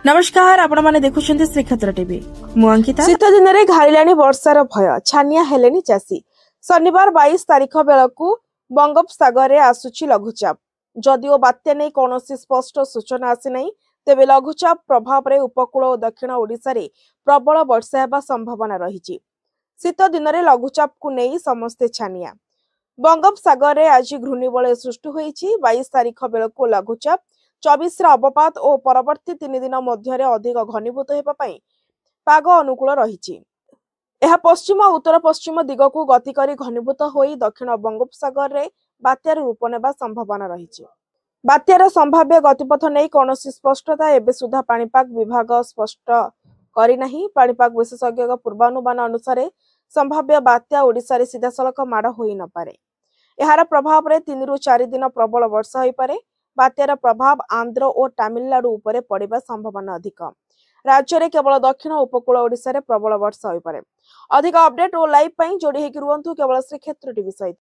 ନମସ୍କାର, ଆପଣମାନେ ଦେଖୁଛନ୍ତି ଶ୍ରୀକ୍ଷେତ୍ର ଟିଭି। ମୁଁ ଅଙ୍କିତା। ଶୀତ ଦିନରେ ଘାରିଲାଣି ବର୍ଷାର ଭୟ, ଛାନିଆ ହେଲେଣି ଚାଷୀ। ଶନିବାର 22 ତାରିଖ ବେଳକୁ ବଙ୍ଗୋପସାଗରରେ ଆସୁଛି ଲଘୁଚାପ। ଯଦିଓ ବାତ୍ୟା ନେଇ କୌଣସି ସ୍ପଷ୍ଟ ସୂଚନା ଆସିନାହିଁ, ତେବେ ଲଘୁଚାପ ପ୍ରଭାବରେ ଉପକୂଳ ଓ ଦକ୍ଷିଣ ଓଡ଼ିଶାରେ ପ୍ରବଳ ବର୍ଷା ହେବା ସମ୍ଭାବନା ରହିଛି। ଶୀତ ଦିନରେ ଲଘୁଚାପକୁ ନେଇ ସମସ୍ତେ ଛାନିଆ। ବଙ୍ଗୋପସାଗରରେ ଆଜି ଘୂର୍ଣ୍ଣିବଳୟ ସୃଷ୍ଟି ହୋଇଛି। 22 ତାରିଖ ବେଳକୁ ଲଘୁଚାପ, 24ରେ ଅବପାତ ଓ ପରବର୍ତ୍ତୀ 3 ଦିନ ମଧ୍ୟରେ ଅଧିକ ଘନୀଭୂତ ହେବା ପାଇଁ ପାଗ ଅନୁକୂଳ ରହିଛି। ଏହା ପଶ୍ଚିମ ଉତ୍ତର ପଶ୍ଚିମ ଦିଗକୁ ଗତି କରି ଘନୀଭୂତ ହୋଇ ଦକ୍ଷିଣ ବଙ୍ଗୋପସାଗରରେ ବାତ୍ୟାର ରୂପ ନେବା ସମ୍ଭାବନା ରହିଛି। ବାତ୍ୟାର ସମ୍ଭାବ୍ୟ ଗତିପଥ ନେଇ କୌଣସି ସ୍ପଷ୍ଟତା ଏବେ ସୁଦ୍ଧା ପାଣିପାଗ ବିଭାଗ ସ୍ପଷ୍ଟ କରିନାହିଁ। ପାଣିପାଗ ବିଶେଷଜ୍ଞଙ୍କ ପୂର୍ବାନୁମାନ ଅନୁସାରେ ସମ୍ଭାବ୍ୟ ବାତ୍ୟା ଓଡ଼ିଶାରେ ସିଧାସଳଖ ମାଡ଼ ହୋଇନପାରେ। ଏହାର ପ୍ରଭାବରେ 3ରୁ 4 ଦିନ ପ୍ରବଳ ବର୍ଷା ହୋଇପାରେ। ବାତ୍ୟାର ପ୍ରଭାବ ଆନ୍ଧ୍ର ଓ ତାମିଲନାଡୁ ଉପରେ ପଡ଼ିବା ସମ୍ଭାବନା ଅଧିକ। ରାଜ୍ୟରେ କେବଳ ଦକ୍ଷିଣ ଉପକୂଳ ଓଡ଼ିଶାରେ ପ୍ରବଳ ବର୍ଷା ହୋଇପାରେ। ଅଧିକ ଅପଡେଟ୍ ଓ ଲାଇଭ୍ ପାଇଁ ଯୋଡ଼ି ହେଇକି ରୁହନ୍ତୁ କେବଳ ଶ୍ରୀକ୍ଷେତ୍ର ଟିଭି ସହିତ।